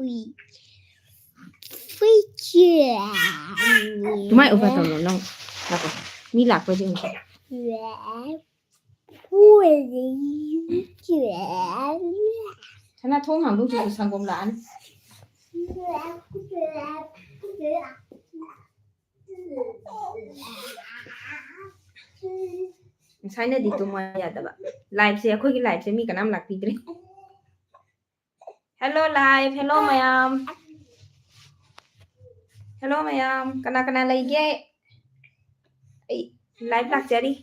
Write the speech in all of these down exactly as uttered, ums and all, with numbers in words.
ꯍꯨꯏ꯫ ꯍꯨꯏ ꯆꯦ꯫ ꯑꯗꯨꯃꯥꯏ ꯎꯕ ꯇꯧꯅꯣ ꯅꯪ꯫ ꯉꯥꯏꯈꯣ꯫ ꯃꯤ ꯂꯥꯛꯄ꯭ꯔꯥ ꯌꯦꯡꯉꯨꯀꯣ꯫ ꯍꯨꯏ ꯆꯦ꯫ ꯁꯅꯥ, ꯊꯣꯡ ꯍꯥꯡꯗꯣꯛꯇ꯭ꯔꯁꯨ ꯁꯪꯒꯣꯝ ꯂꯥꯛꯑꯅꯤ꯫ ꯉꯁꯥꯏꯅꯗꯤ ꯇꯨꯝꯃ ꯌꯥꯗꯕ꯫ Liveꯁꯦ, ꯑꯩꯈꯣꯏꯒꯤ liveꯁꯦ ꯃꯤ ꯀꯅꯥꯝ ꯂꯥꯛꯄꯤꯗ꯭ꯔꯦ꯫ Hello live, hello ꯃꯌꯥꯝ꯫ Hello ꯃꯌꯥꯝ, ꯀꯅꯥ ꯀꯅꯥ ꯂꯩꯒꯦ? ꯑꯩ live ꯂꯥꯛꯆꯔꯤ꯫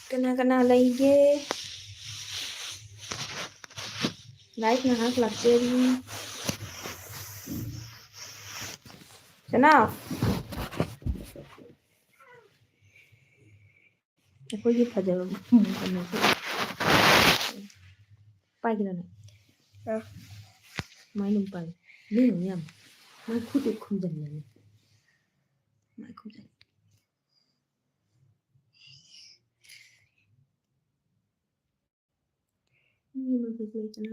ꯀꯅꯥ ꯀꯅꯥ ꯂꯩꯒꯦ? Live ꯉꯥꯏꯍꯥꯛ ꯂꯥꯛꯆꯔꯤ꯫ ꯁꯅꯥ, ꯑꯩꯈꯣꯏꯒꯤ ꯐꯖꯕ ꯀꯩꯅꯣꯁꯦ ꯄꯥꯏꯒꯦꯔꯥ ꯅꯪ? ꯑ꯫ ꯃꯥꯏ ꯑꯗꯨꯝ ꯄꯥꯏ꯫ ꯌꯦꯡꯉꯨ ꯌꯥꯝ꯫ ꯃꯥꯏ ꯈꯨꯠꯇꯨ ꯈꯨꯝꯖꯤꯜꯂꯅꯤ꯫ ꯃꯥꯏ ꯈꯨꯝꯖꯤꯜ꯫ ꯃꯤ ꯑꯃꯈꯛ ꯂꯩꯇꯅ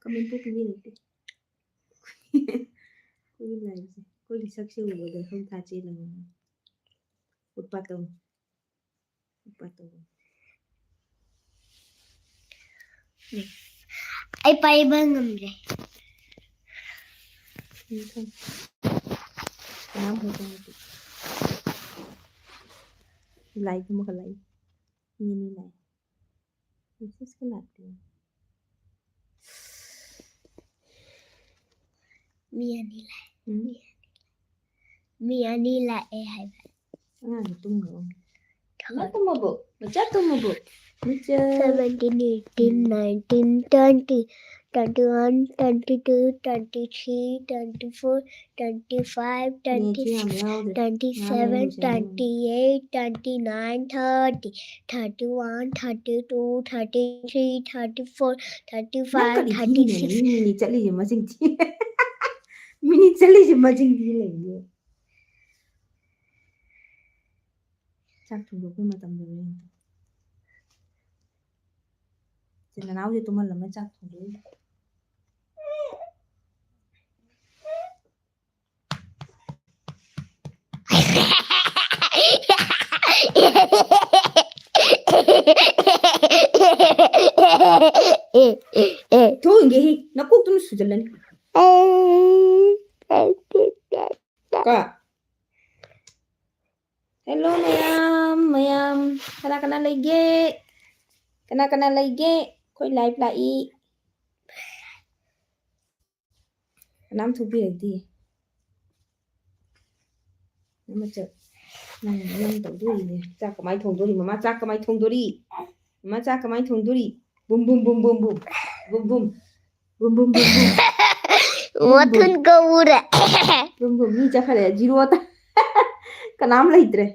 ꯀꯃꯦꯟ ꯄꯤꯕ ꯃꯤ ꯂꯩꯇꯦ꯫ ꯑꯩꯈꯣꯏꯒꯤ liveꯁꯦ, ꯑꯩꯈꯣꯏꯒꯤ ꯁꯛꯁꯦ ꯎꯕꯗ ꯁꯝ ꯊꯥ ꯆꯦꯜꯂꯕꯅꯤ꯫ ꯎꯠꯄ ꯇꯧ꯫ ꯎꯠꯄ ꯇꯧ꯫ ꯑꯩ ꯄꯥꯏꯕ ꯉꯝꯗ꯭ꯔꯦ꯫ ꯎꯝ, ꯊꯝ꯫ ꯀꯅꯥꯝ ꯍꯧꯗꯣꯡ ꯂꯩꯇꯦ꯫ Live ꯑꯃꯈꯛ ꯂꯥꯛꯏ꯫ ꯃꯤ ꯑꯅꯤ ꯂꯥꯛꯏ꯫ Message ꯀ ꯂꯥꯛꯇꯦ꯫ ꯃꯤ ꯑꯅꯤ ꯂꯥꯛꯑꯦ꯫ ꯎꯝ? ꯃꯤ ꯑꯅꯤ ꯂꯥꯛꯑꯦ ꯍꯥꯏꯕ꯫ ꯑꯉꯥꯡꯗꯤ ꯇꯨꯝꯈ꯭ꯔꯕ? ꯃꯆꯥ ꯇꯨꯝꯃꯕꯣ? ꯃꯆꯥ ꯇꯨꯝꯃꯕꯣ? ꯃꯆꯥ꯫ Seventeen, eighteen, nineteen, twenty, twenty-one, twenty-two, twenty-three, twenty-four, twenty-five, twenty-six, twenty-seven, twenty-eight, twenty-nine, thirty, thirty-one, thirty-two, thirty-three, thirty-four, thirty-five, thirty-six꯫ ꯅꯪ ꯀꯔꯤ ꯊꯤꯔꯤꯅꯣꯅꯦ? ꯃꯤ ꯃꯤꯅꯤ ꯆꯠꯂꯤꯁꯦ ꯃꯁꯤꯡ ꯊꯤ꯫ ꯃꯤꯅꯤꯠ ꯆꯠꯂꯤꯁꯦ ꯃꯁꯤꯡꯗꯤ ꯂꯩꯌꯦ꯫ ꯆꯥꯛ ꯊꯣꯡꯗꯣꯛꯄꯩ ꯃꯇꯝ ꯌꯧꯔꯦ꯫ ꯁꯤ ꯅꯅꯥꯎꯁꯦ ꯇꯨꯝꯍꯜꯂꯝꯃ ꯆꯥꯛ ꯊꯣꯡꯗꯣꯛꯏ꯫ ꯊꯣꯡꯒꯦ ꯍꯦ, ꯅꯀꯣꯛꯇꯨꯅ ꯁꯨꯖꯜꯂꯅꯤ꯫ ꯀ ꯍꯦꯜꯂꯣ ꯃꯌꯥꯝ, ꯃꯌꯥꯝ꯫ ꯀꯅꯥ ꯀꯅꯥ ꯂꯩꯒꯦ? ꯀꯅꯥ ꯀꯅꯥ ꯂꯩꯒꯦ? ꯑꯩꯈꯣꯏ ꯂꯥꯏꯚ ꯂꯥꯛꯏ꯫ ꯀꯅꯥꯝ ꯊꯣꯛꯄꯤꯔꯛꯇꯦ꯫ ꯅꯪ, ꯅꯪ ꯇꯧꯗꯣꯔꯤꯅꯦ꯫ ꯆꯥꯛ ꯀꯃꯥꯏ ꯊꯣꯡꯗꯣꯔꯤ? ꯃꯃꯥ ꯆꯥꯛ ꯀꯃꯥꯏ ꯊꯣꯡꯗꯣꯔꯤ? ꯃꯃꯥ ꯆꯥꯛ ꯀꯃꯥꯏ ꯊꯣꯡꯗꯣꯔꯤ? ꯕꯨꯝ, ꯕꯨꯝ, ꯕꯨꯝ, ꯕꯨꯝ, ꯕꯨꯝ꯫ ꯕꯨꯝ, ꯕꯨꯝ꯫ ꯕꯨꯝ, ꯕꯨꯝ, ꯕꯨꯝ, ꯕꯨꯝ꯫ ꯃꯊꯨꯟ ꯀꯧꯔꯦ꯫ ꯕꯨꯝ, ꯕꯨꯝ꯫ ꯃꯤ ꯆꯠꯈꯔꯦ꯫ ꯖꯤꯔꯣ ꯇꯥ-, ꯀꯅꯥꯝ ꯂꯩꯇ꯭ꯔꯦ꯫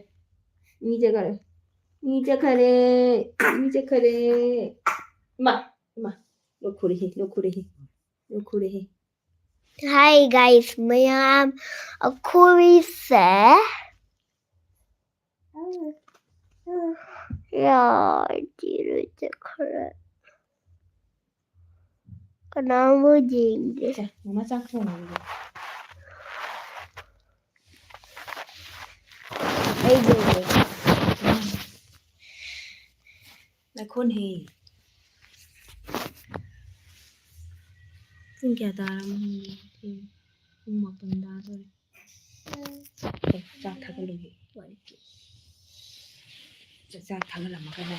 ꯃꯤ ꯆꯠꯈꯔꯦ꯫ ꯃꯤ ꯆꯠꯈꯔꯦ꯫ ꯃꯤ ꯆꯠꯈꯔꯦ꯫ ꯏꯃꯥ, ꯏꯃꯥ꯫ ꯂꯣꯛ ꯈꯨꯔꯦꯍꯦ, ꯂꯣꯛ ꯈꯨꯔꯦꯍꯦ꯫ ꯂꯣꯛ ꯈꯨꯔꯦꯍꯦ꯫ Hi guys ꯃꯌꯥꯝ, ꯑꯩꯈꯣꯏꯁꯦ ꯌꯥꯗ꯭ꯔꯦ, ꯆꯠꯈ꯭ꯔꯦ꯫ ꯀꯅꯥꯝꯕꯨ ꯌꯦꯡꯗꯦ꯫ ꯁꯦ, ꯃꯃꯥ ꯆꯥꯛ ꯊꯣꯡꯉꯒꯦ꯫ ꯑꯩ ꯌꯦꯡꯒꯦ꯫ ꯂꯩꯈꯣꯟꯍꯦ꯫ ꯄꯨꯡ ꯀꯌꯥ ꯇꯥꯔꯝꯃꯅꯤ? ꯄꯨꯡ ꯃꯥꯄꯟ ꯇꯥꯗꯣꯔꯦ꯫ ꯑꯦ, ꯆꯥꯛ ꯊꯥꯒꯠꯂꯨꯒꯦ꯫ ꯆꯥꯛ ꯊꯥꯒꯠꯂꯝꯃꯒꯅꯦ,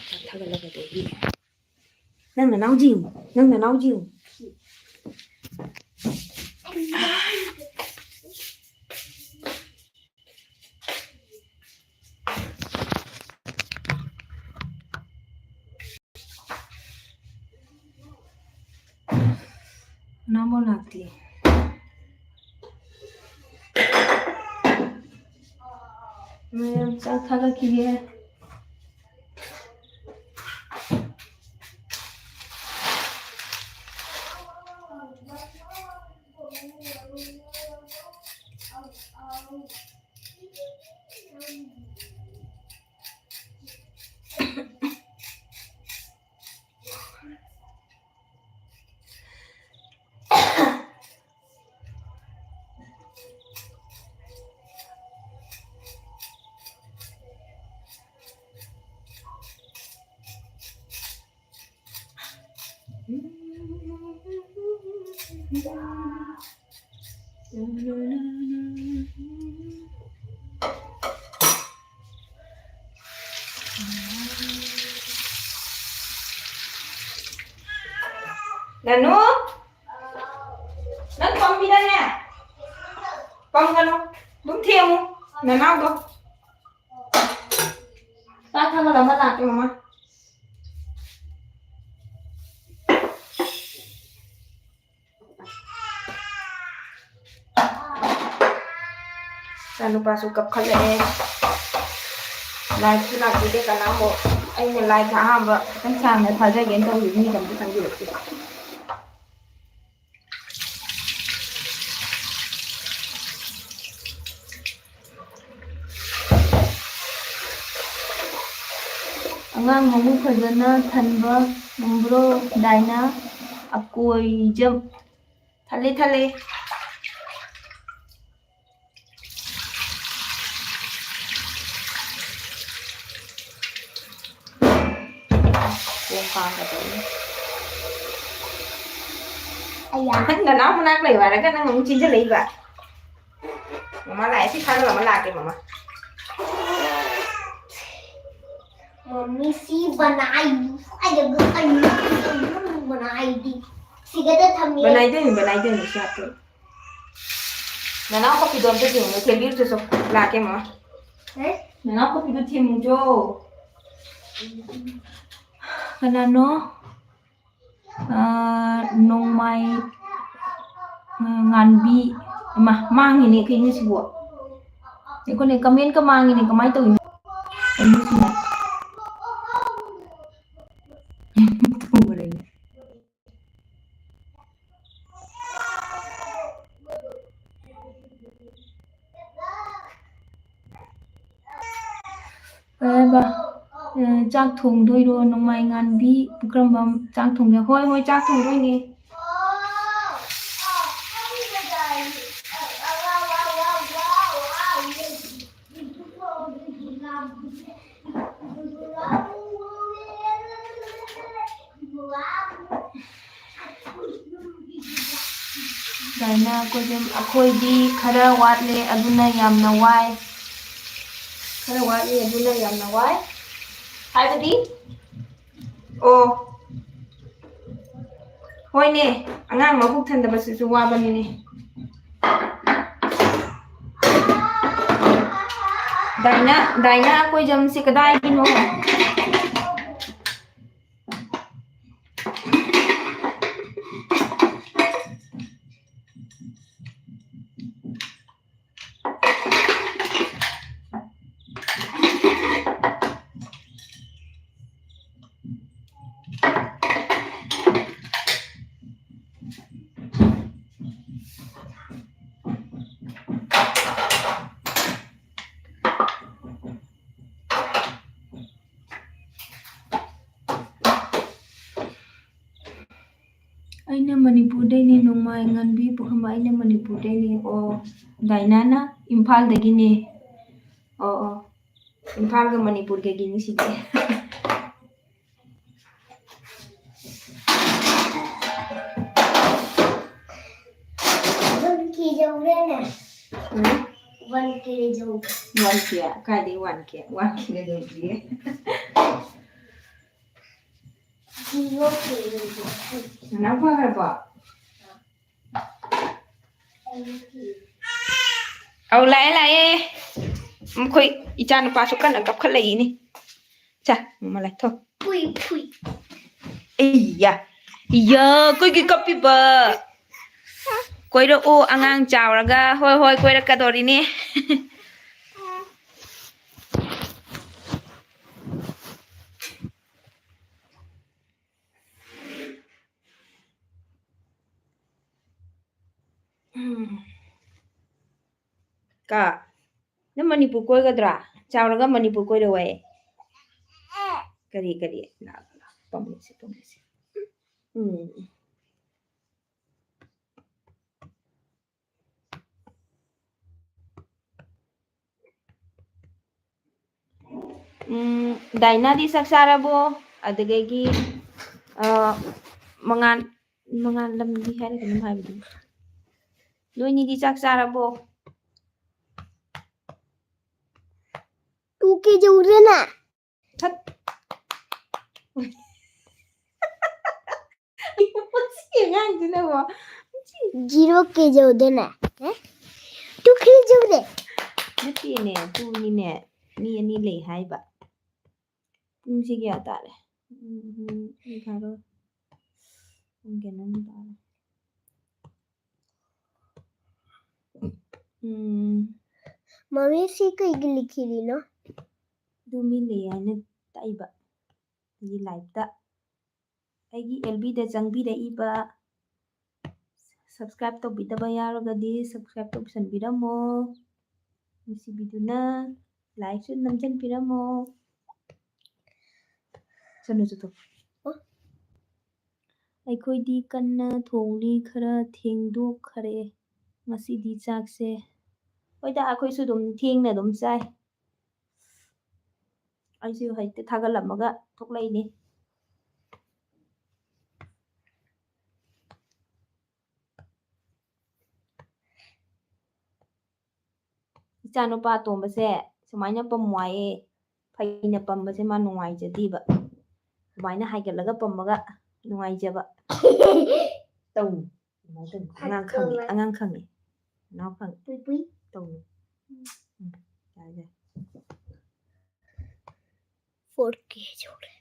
ꯆꯥꯛ ꯊꯥꯒꯠꯂꯒꯗꯤ ꯅꯪ ꯅꯅꯥꯎꯁꯤ ꯌꯦꯡꯉꯨ, ꯅꯪ ꯅꯅꯥꯎꯁꯤ ꯌꯦꯡꯉꯨ꯫ ꯅꯃꯣ ꯂꯥꯛꯇꯦ꯫ ꯃꯌꯥꯝ ꯆꯥꯛ ꯊꯥꯒꯠꯈꯤꯒꯦ꯫ ꯅꯅꯨ, ꯅꯪ ꯄꯝꯃꯤꯗꯅꯦ? ꯄꯝꯒꯅꯨ꯫ ꯑꯗꯨꯝ ꯊꯦꯡꯉꯨ, ꯅꯅꯥꯎꯗꯣ꯫ ꯆꯥꯛ ꯊꯥꯡꯒꯠꯂꯝꯃ ꯂꯥꯛꯀꯦ, ꯃꯃꯥ꯫ ꯏꯆꯥꯅꯨꯄꯥꯁꯨ ꯀꯞꯈꯠꯂꯛꯑꯦ꯫ ꯂꯥꯏꯠꯁꯨ ꯂꯥꯛꯄꯤꯗꯦ ꯀꯅꯥꯝꯕꯨ꯫ ꯑꯩꯅ ꯂꯥꯏꯠꯁꯦ ꯑꯍꯥꯟꯕ ꯈꯤꯇꯪ ꯁꯥꯡꯅ ꯊꯥꯖꯒꯦꯅ ꯇꯧꯔꯤꯕ, ꯃꯤꯒ ꯑꯝꯇ ꯆꯪꯕꯤꯔꯛꯇꯦ꯫ ꯑꯉꯥꯡ ꯃꯕꯨꯛ ꯐꯖꯅ ꯊꯟꯕ ꯉꯝꯕ꯭ꯔꯣ, ꯗꯥꯏꯅꯥ? ꯑꯀꯣꯏꯖꯝ꯫ ꯊꯜꯂꯤ, ꯊꯜꯂꯤ꯫ ꯀꯣꯡ ꯀꯥꯡꯒ ꯇꯧꯏ꯫ ꯑꯌꯥ꯫ ꯅꯪ ꯅꯅꯥꯎ ꯃꯅꯥꯛ ꯂꯩꯌꯨ ꯍꯥꯏꯔꯒ ꯅꯪ ꯑꯃꯨꯛ ꯆꯦꯟꯁꯤꯜꯂꯛꯏꯕ꯫ ꯃꯃꯥ ꯂꯥꯛꯑꯦ, ꯁꯤ ꯊꯥꯡꯒꯠꯂꯝꯃ ꯂꯥꯛꯀꯦ, ꯃꯃꯥ꯫ ꯃꯝꯃꯤ, ꯁꯤ ꯕꯅꯥꯏ ꯍꯥꯏꯔꯒ ꯑꯩ ꯕꯅꯥꯏꯗꯤ ꯁꯤꯒꯗ ꯊꯝꯃꯤ꯫ ꯕꯅꯥꯏꯗꯣꯏꯅꯤ, ꯕꯅꯥꯏꯗꯣꯏꯅꯤ, ꯁꯤ ꯍꯥꯞꯇꯣꯏꯅꯤ꯫ ꯅꯅꯥꯎ ꯀꯣꯐꯤꯗꯣ ꯑꯝꯇ ꯊꯦꯡꯉꯨ, ꯊꯦꯡꯕꯤꯔꯨꯆꯣ ꯆꯣ꯫ ꯂꯥꯛꯀꯦ, ꯃꯃꯥ꯫ ꯍꯦ? ꯅꯅꯥꯎ ꯀꯣꯐꯤꯗꯣ ꯊꯦꯡꯉꯨꯆꯣ꯫ ꯀꯅꯥꯅꯣ? ꯑꯥ, ꯅꯣꯡꯃꯥꯏ, ꯑꯥ, ꯉꯥꯟꯕꯤ꯫ ꯏꯃꯥ, ꯃꯥꯡꯉꯤꯅꯦ ꯀꯩꯅꯣ ꯁꯤꯕꯣ? ꯑꯩꯈꯣꯏꯅꯦ comment ꯀ ꯃꯥꯡꯉꯤꯅꯦ, ꯀꯃꯥꯏꯅ ꯇꯧꯔꯤꯅꯣ? ꯀꯩꯅꯣ ꯁꯤꯕꯣ? ꯇꯧꯕꯅꯦ꯫ ꯑ, ꯆꯥꯛ ꯊꯣꯡꯗꯣꯏꯔꯣ? ꯅꯣꯡꯃꯥꯏ ꯉꯥꯟꯕꯤ ꯄꯨꯈ꯭ꯔꯝꯕꯝ ꯆꯥꯛ ꯊꯣꯡꯗꯣꯏ-, ꯍꯣꯏ, ꯍꯣꯏ, ꯆꯥꯛ ꯊꯣꯡꯗꯣꯏꯅꯦ꯫ ꯁꯨꯃꯥꯏꯅ ꯑꯩꯈꯣꯏꯁꯦ, ꯑꯩꯈꯣꯏꯗꯤ ꯈꯔ ꯋꯥꯠꯂꯦ, ꯑꯗꯨꯅ ꯌꯥꯝꯅ ꯋꯥꯏ꯫ ꯈꯔ ꯋꯥꯠꯂꯤ, ꯑꯗꯨꯅ ꯌꯥꯝꯅ ꯋꯥꯏ꯫ ꯍꯥꯏꯕꯗꯤ? ꯑꯣ꯫ ꯍꯣꯏꯅꯦ, ꯑꯉꯥꯡ ꯃꯕꯨꯛ ꯊꯟꯗꯕꯁꯤꯁꯨ ꯋꯥꯕꯅꯤꯅꯦ꯫ ꯗꯥꯏꯅꯥ, ꯗꯥꯏꯅꯥ, ꯑꯩꯈꯣꯏ ꯖꯝꯁꯦ ꯀꯗꯥꯏꯒꯤꯅꯣ? ꯑꯩꯅ ꯃꯅꯤꯄꯨꯔꯗꯩꯅꯦ, ꯅꯣꯡꯃꯥꯏ ꯉꯥꯟꯕꯤ ꯄꯨꯈ꯭ꯔꯝꯕ, ꯑꯩꯅ ꯃꯅꯤꯄꯨꯔꯗꯩꯅꯦ꯫ ꯑꯣ, ꯗꯥꯏꯅꯥꯅ ꯏꯝꯐꯥꯜꯗꯒꯤꯅꯦ꯫ ꯑꯣ, ꯑꯣ, ꯏꯝꯐꯥꯜꯒ ꯃꯅꯤꯄꯨꯔꯒꯒꯤꯅꯤ ꯁꯤꯗꯤ꯫ ꯋꯥꯟ ꯀꯦ ꯌꯧꯔꯦꯅꯦ꯫ ꯎꯝ? ꯋꯥꯟ ꯀꯦ ꯌꯧꯔꯦ꯫ ꯋꯥꯟ ꯀꯦ? ꯀꯥꯏꯗꯩ ꯋꯥꯟ ꯀꯦ? ꯋꯥꯟ ꯀꯦꯒ ꯌꯧꯗ꯭ꯔꯤꯌꯦ꯫ ꯖꯤꯔꯣ ꯀꯦ ꯌꯧꯔꯦ꯫ ꯅꯅꯥꯎ ꯐꯈ꯭ꯔꯕꯣ? ꯑꯧ, ꯂꯥꯛꯑꯦ, ꯂꯥꯛꯑꯦ꯫ ꯃꯈꯣꯏ ꯏꯆꯥ ꯅꯨꯄꯥꯁꯨ ꯀꯟꯅ ꯀꯞꯈꯠꯂꯛꯏꯅꯦ꯫ ꯁꯦ, ꯃꯃꯥ ꯂꯥꯛ, ꯊꯣ꯫ ꯐꯨꯏ, ꯐꯨꯏ꯫ ꯏꯌꯥ, ꯏꯌꯥ, ꯀꯨꯏꯒꯤ ꯀꯞꯄꯤꯕ꯫ ꯀꯣꯏꯔꯛꯑꯣ, ꯑꯉꯥꯡ ꯆꯥꯎꯔꯒ꯫ ꯍꯣꯏ, ꯍꯣꯏ, ꯀꯣꯏꯔꯛꯀꯗꯧꯔꯤꯅꯦ꯫ ꯎꯝ꯫ ꯀ, ꯅꯪ ꯃꯅꯤꯄꯨꯔ ꯀꯣꯏꯒꯗ꯭ꯔꯥ? ꯆꯥꯎꯔꯒ ꯃꯅꯤꯄꯨꯔ ꯀꯣꯏꯔꯛꯑꯣꯌꯦ꯫ ꯀꯔꯤ, ꯀꯔꯤ? ꯂꯥꯛ, ꯂꯥꯛ, ꯄꯝꯒꯦꯁꯦ, ꯄꯝꯒꯦꯁꯦ꯫ ꯎꯝ꯫ ꯎꯝ, ꯗꯥꯏꯅꯥꯗꯤ ꯆꯥꯛ ꯆꯥꯔꯕꯣ? ꯑꯗꯨꯗꯒꯤ, ꯑ, ꯃꯉꯥꯜ, ꯃꯉꯥꯜꯂꯝꯕꯤ ꯍꯥꯏꯔ ꯀꯩꯅꯣꯝ ꯍꯥꯏꯕꯗꯨ꯫ ꯅꯣꯏꯅꯤꯗꯤ ꯆꯥꯛ ꯆꯥꯔꯕꯣ? ꯇꯨ ꯀꯦ ꯌꯧꯔꯦꯅꯦ꯫ ꯊꯠ꯫ ꯃꯁꯤ ꯑꯉꯥꯡꯁꯤꯅꯕꯣ꯫ ꯖꯤꯔꯣ ꯀꯦ ꯌꯧꯗꯦꯅꯦ꯫ ꯍꯦ? ꯇꯨ ꯀꯦ ꯌꯧꯔꯦ꯫ ꯅꯠꯇꯦꯅꯦ, ꯇꯨꯅꯤꯅꯦ꯫ ꯃꯤ ꯑꯅꯤ ꯂꯩ ꯍꯥꯏꯕ꯫ ꯄꯨꯡꯁꯤ ꯀꯌꯥ ꯇꯥꯔꯦ? ꯎꯝ, ꯎꯝ, ꯄꯨꯡ ꯕꯥꯔꯣ꯫ ꯄꯨꯡ ꯀꯩꯅꯣꯝ ꯇꯥꯔꯦ꯫ ꯎꯝ꯫ ꯃꯃꯤ, ꯁꯤ ꯀꯩꯒꯤ ꯂꯤꯈꯤꯔꯤꯅꯣ? ꯑꯗꯨ ꯃꯤ ꯂꯩ ꯍꯥꯏꯅ ꯇꯥꯛꯏꯕ꯫ ꯑꯩꯒꯤ ꯂꯥꯏꯐꯇ꯫ ꯑꯩꯒꯤ ꯑꯦꯜ ꯕꯤꯗ ꯆꯪꯕꯤꯔꯛꯏꯕ, subscribe ꯇꯧꯕꯤꯗꯕ ꯌꯥꯎꯔꯒꯗꯤ subscribe ꯇꯧꯁꯟꯕꯤꯔꯝꯃꯣ꯫ ꯅꯨꯡꯁꯤꯕꯤꯗꯨꯅ like ꯁꯨ ꯅꯝꯖꯟꯕꯤꯔꯝꯃꯣ꯫ ꯆꯠꯂꯣ, ꯆꯠꯊꯣꯛ꯫ ꯑꯣ꯫ ꯑꯩꯈꯣꯏꯗꯤ ꯀꯟꯅ ꯊꯣꯡꯂꯤ, ꯈꯔ ꯊꯦꯡꯗꯣꯛꯈꯔꯦ ꯉꯁꯤꯗꯤ ꯆꯥꯛꯁꯦ꯫ ꯍꯣꯏꯗ, ꯑꯩꯈꯣꯏꯁꯨ ꯑꯗꯨꯝ ꯊꯦꯡꯅ ꯑꯗꯨꯝ ꯆꯥꯏ꯫ ꯑꯩꯁꯨ ꯍꯦꯛꯇ ꯊꯥꯒꯠꯂꯝꯃꯒ ꯊꯣꯛꯂꯛꯏꯅꯤ꯫ ꯏꯆꯥ ꯅꯨꯄꯥ ꯑꯇꯣꯝꯕꯁꯦ ꯁꯨꯃꯥꯏꯅ ꯄꯝꯃꯣ ꯍꯥꯏꯌꯦ꯫ ꯐꯩꯅ ꯄꯝꯕꯁꯦ ꯃꯥ ꯅꯨꯡꯉꯥꯏꯖꯗꯦꯕ꯫ ꯁꯨꯃꯥꯏꯅ ꯍꯥꯏꯒꯠꯂꯒ ꯄꯝꯃꯒ ꯅꯨꯡꯉꯥꯏꯖꯕ꯫ ꯇꯧꯅꯨ꯫ ꯑꯗꯨꯃꯥꯏꯅ ꯇꯧꯅꯨ꯫ ꯑꯉꯥꯡ ꯈꯪꯉꯦ, ꯑꯉꯥꯡ ꯈꯪꯉꯦ꯫ ꯅꯅꯥꯎ ꯈꯪꯉꯦ꯫ ꯄꯨꯏ ꯄꯨꯏ꯫ ꯇꯧꯅꯨ꯫ ꯎꯝ, ꯌꯥꯔꯦ, ꯌꯥꯔꯦ꯫ ꯐꯣꯔ ꯀꯦ ꯌꯧꯔꯦ꯫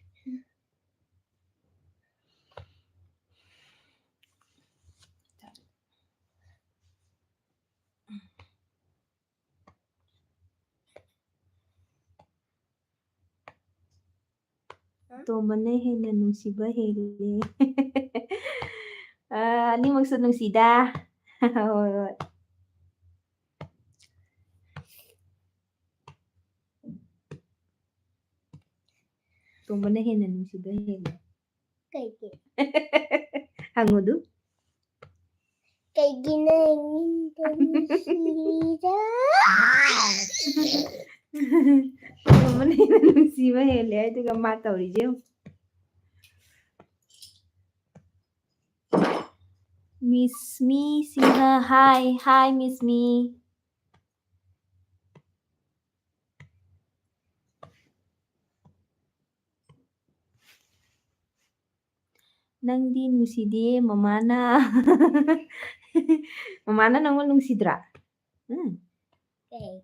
ꯑꯇꯣꯝꯕꯅ ꯍꯦꯟꯅ ꯅꯨꯡꯁꯤꯕ ꯍꯦꯜꯂꯦ꯫ ꯑ, ꯑꯅꯤꯃꯛꯁꯨ ꯅꯨꯡꯁꯤꯗ꯫ ꯍꯣꯏ, ꯍꯣꯏ꯫ ꯇꯣꯝꯕꯅ ꯍꯦꯟꯅ ꯅꯨꯡꯁꯤꯕ ꯍꯦꯜꯂꯦ꯫ ꯀꯩꯒꯤ? ꯍꯪꯉꯨꯗꯨ꯫ ꯀꯩꯒꯤꯅꯣ ꯑꯩꯉꯣꯟꯗ ꯅꯨꯡꯁꯤꯔꯤꯔꯥ? ꯇꯣꯝꯕꯅ ꯍꯦꯟꯅ ꯅꯨꯡꯁꯤꯕ ꯍꯦꯜꯂꯦ ꯑꯗꯨꯒ ꯃꯥ ꯇꯧꯔꯤꯁꯦ ꯌꯦꯡꯉꯨ꯫ ꯃꯤꯁꯃꯤ ꯁꯤꯡꯍ, hi, hi, ꯃꯤꯁꯃꯤ꯫ ꯅꯪꯗꯤ ꯅꯨꯡꯁꯤꯗꯦ ꯃꯃꯥꯅ꯫ ꯃꯃꯥꯅ ꯅꯪꯕꯨ ꯅꯨꯡꯁꯤꯗ꯭ꯔꯥ? ꯎꯝ꯫ ꯀꯩ?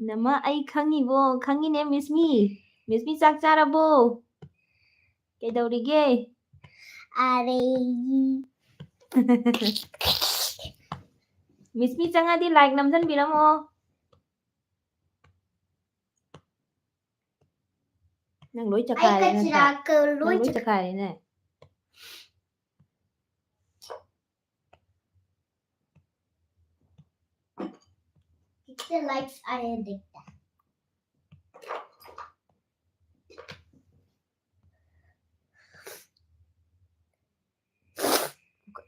ꯅꯃ ꯑꯩ ꯈꯪꯉꯤꯕꯣ, ꯈꯪꯉꯤꯅꯦ ꯃꯤꯁꯃꯤ꯫ ꯃꯤꯁꯃꯤ ꯆꯥꯛ ꯆꯥꯔꯕꯣ? ꯀꯩꯗꯧꯔꯤꯒꯦ? ꯑꯔꯩ꯫ ꯃꯤꯁꯃꯤ ꯆꯪꯉꯗꯤ like ꯅꯝꯖꯟꯕꯤꯔꯝꯃꯣ꯫ ꯅꯪ ꯂꯣꯏ ꯑꯩ ꯆꯈꯥꯏꯔꯦ ꯅꯠꯇ꯭ꯔꯥ? ꯀꯆꯤꯔꯥꯛꯀ ꯅꯪ ꯂꯣꯏ ꯂꯣꯏ ꯆꯈꯥꯏꯔꯦꯅꯦ꯫ ꯆꯈꯥꯏ꯫ Likes are addictive.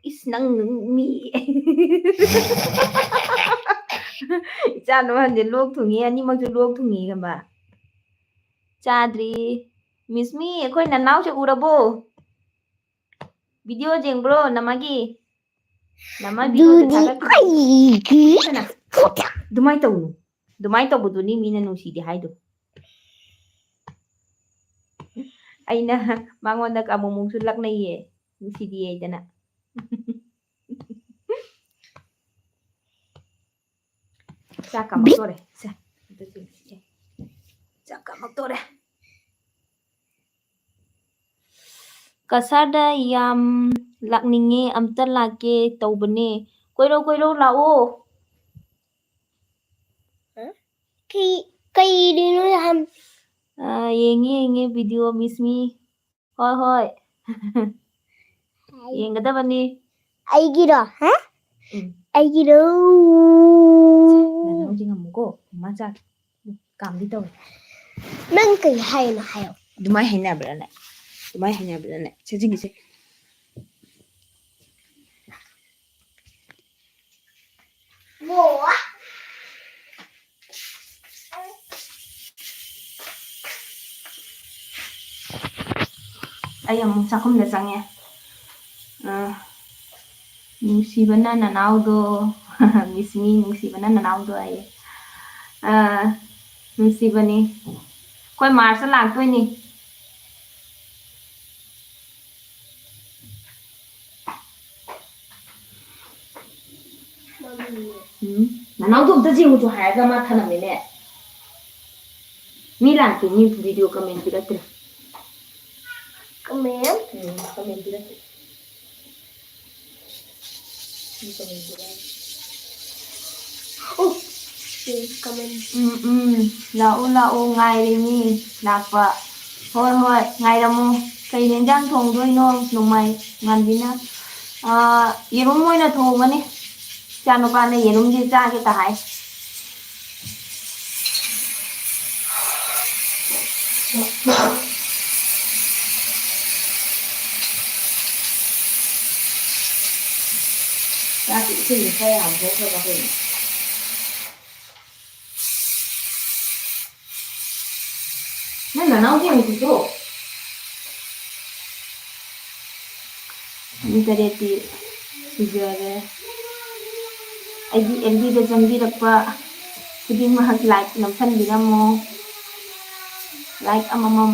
ꯏꯁ ꯅꯪ ꯃꯤ ꯏꯆꯥ ꯅꯨꯄꯥꯁꯦ ꯂꯣꯛ ꯊꯨꯡꯉꯤ, ꯑꯅꯤꯃꯛꯁꯨ ꯂꯣꯛ ꯊꯨꯡꯉꯤ ꯈꯪꯕ꯫ ꯆꯥꯗ꯭ꯔꯤ꯫ ꯃꯤꯁꯃꯤ, ꯑꯩꯈꯣꯏ ꯅꯅꯥꯎꯁꯦ ꯎꯔꯕꯣ? ꯚꯤꯗꯤꯑꯣ ꯌꯦꯡꯕ꯭ꯔꯣ ꯅꯃꯒꯤ? ꯅꯃ ꯚꯤꯗꯤꯑꯣꯗ ꯑꯗꯨꯗꯤ ꯊꯥꯒꯠꯈꯤꯕ꯫ ꯑꯩꯒꯤ ꯀꯅꯥ? ꯑꯗꯨꯃꯥꯏꯅ ꯇꯧꯅꯨ꯫ ꯑꯗꯨꯃꯥꯏꯅ ꯇꯧꯕꯗꯨꯅꯤ ꯃꯤꯅ ꯅꯨꯡꯁꯤꯗꯦ ꯍꯥꯏꯗꯣ꯫ ꯑꯩꯅ ꯃꯉꯣꯟꯗ ꯑꯃꯨꯛꯃꯨꯛꯁꯨ ꯂꯛꯅꯩꯌꯦ, ꯅꯨꯡꯁꯤꯗꯦ ꯍꯥꯏꯗꯅ꯫ ꯆꯥꯛ ꯀꯥꯝꯃꯛꯇꯣꯔꯦ꯫ ꯁꯦ, ꯑꯝꯇ ꯌꯦꯡꯁꯤ꯫ ꯆꯥꯛ ꯀꯥꯝꯃꯛꯇꯣꯔꯦ꯫ ꯀꯁꯥꯔꯗ ꯌꯥꯝ ꯂꯥꯛꯅꯤꯡꯉꯦ, ꯑꯝꯇ ꯂꯥꯛꯀꯦ ꯇꯧꯕꯅꯦ꯫ ꯀꯣꯏꯔꯧ ꯀꯣꯏꯔꯧ ꯂꯥꯛꯑꯣ꯫ ꯀꯩ ꯀꯩꯗꯅꯣ ꯌꯥꯝ ꯑꯥ, ꯌꯦꯡꯉꯤ ꯌꯦꯡꯉꯤ ꯚꯤꯗꯤꯑꯣ ꯃꯤꯁꯃꯤ꯫ ꯍꯣꯏ ꯍꯣꯏ꯫ ꯌꯦꯡꯒꯗꯕꯅꯤ꯫ ꯑꯩꯒꯤꯔꯣ? ꯍꯥ? ꯎꯝ꯫ ꯑꯩꯒꯤꯔꯣ? ꯅꯅꯥꯎꯁꯦ ꯉꯝꯃꯨꯀꯣ꯫ ꯃꯃꯥ ꯆꯥꯛ ꯀꯥꯝꯗꯤ ꯇꯧꯔꯦ꯫ ꯅꯪ ꯀꯩ ꯍꯥꯏꯅꯣ ꯍꯥꯏꯌꯣ꯫ ꯑꯗꯨꯃꯥꯏꯅ ꯍꯩꯅꯕ꯭ꯔꯥꯅꯦ? ꯑꯗꯨꯃꯥꯏꯅ ꯍꯩꯅꯕ꯭ꯔꯥꯅꯦ? ꯁꯦ, ꯁꯤꯒꯤꯁꯦ꯫ ꯑꯩ ꯑꯃꯨꯛ ꯆꯥꯛꯈꯨꯝꯗ ꯆꯪꯉꯦ꯫ ꯑ, ꯅꯨꯡꯁꯤꯕꯅ ꯅꯅꯥꯎꯗꯣ, ꯃꯤꯁꯃꯤ ꯅꯨꯡꯁꯤꯕꯅ ꯅꯅꯥꯎꯗꯣ ꯍꯥꯏꯌꯦ꯫ ꯑ, ꯅꯨꯡꯁꯤꯕꯅꯤ꯫ ꯑꯩꯈꯣꯏ ꯃꯥꯔꯁꯇ ꯂꯥꯛꯇꯣꯏꯅꯤ꯫ ꯎꯝ, ꯅꯅꯥꯎꯗꯣ ꯑꯝꯇ ꯌꯦꯡꯉꯨꯆꯣ ꯍꯥꯏꯔꯒ ꯃꯥ ꯊꯅꯝꯃꯦꯅꯦ꯫ ꯃꯤ ꯂꯥꯛꯇꯦ, ꯃꯤ video comment ꯄꯤꯔꯛꯇ꯭ꯔꯦ꯫ Comment? ꯎꯝ, comment ꯄꯤꯔꯛꯇ꯭ꯔꯦ꯫ ꯃꯤ comment ꯄꯤꯔꯛꯇ꯭ꯔꯦ꯫ ꯑꯣ, ꯁꯤ comment꯫ ꯎꯝ, ꯎꯝ, ꯂꯥꯛꯑꯣ, ꯂꯥꯛꯑꯣ, ꯉꯥꯏꯔꯤꯅꯤ ꯂꯥꯛꯄ꯫ ꯍꯣꯏ, ꯍꯣꯏ, ꯉꯥꯏꯔꯝꯃꯣ꯫ ꯀꯩ ꯌꯦꯟꯖꯥꯡ ꯊꯣꯡꯗꯣꯏꯅꯣ ꯅꯣꯡꯃꯥꯏ ꯉꯥꯟꯕꯤꯅ? ꯑꯥ, ꯌꯦꯔꯨꯝ ꯑꯣꯏꯅ ꯊꯣꯡꯉꯅꯤ꯫ ꯏꯆꯥꯅꯨꯄꯥꯅ ꯌꯦꯔꯨꯝꯁꯦ ꯆꯥꯒꯦ ꯇ ꯍꯥꯏ꯫ ꯆꯥꯛꯁꯤ ꯏꯁꯤꯡꯁꯦ ꯈꯔ ꯌꯥꯝ ꯊꯣꯛꯈ꯭ꯔꯕ ꯀꯩꯅꯣ? ꯅꯪ ꯅꯅꯥꯎꯗꯤ ꯑꯃꯨꯛ ꯄꯤꯊꯣꯛ꯫ ꯃꯤ ꯇꯔꯦꯠꯇꯤ ꯁꯨꯖꯔꯦ꯫ ꯑꯩꯒꯤ ꯑꯦꯜ ꯕꯤꯗ ꯆꯪꯕꯤꯔꯛꯄ ꯈꯨꯗꯤꯡꯃꯛ like ꯅꯝꯁꯟꯕꯤꯔꯝꯃꯣ꯫ Like ꯑꯃꯃꯝ꯫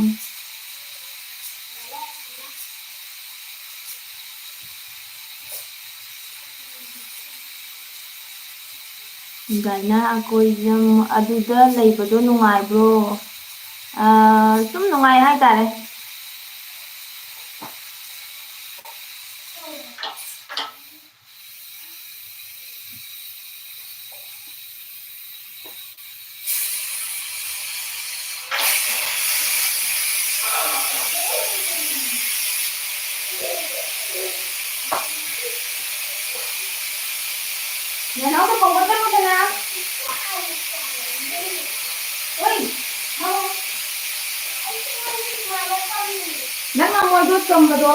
ꯗꯥꯏꯅꯥ ꯑꯀꯣꯏꯖꯝ, ꯑꯗꯨꯗ ꯂꯩꯕꯗꯣ ꯅꯨꯡꯉꯥꯏꯕ꯭ꯔꯣ? ꯑꯥ, ꯁꯨꯝ ꯅꯨꯡꯉꯥꯏ ꯍꯥꯏꯇꯥꯔꯦ꯫ ꯅꯅꯥꯎꯗ ꯀꯧꯔꯛꯀꯅꯨꯗꯅ꯫ ꯑꯣꯏ, ꯍꯥꯎ꯫ ꯅꯪ ꯉꯝꯃꯣꯏꯗꯣ ꯆꯝꯕꯗꯣ꯫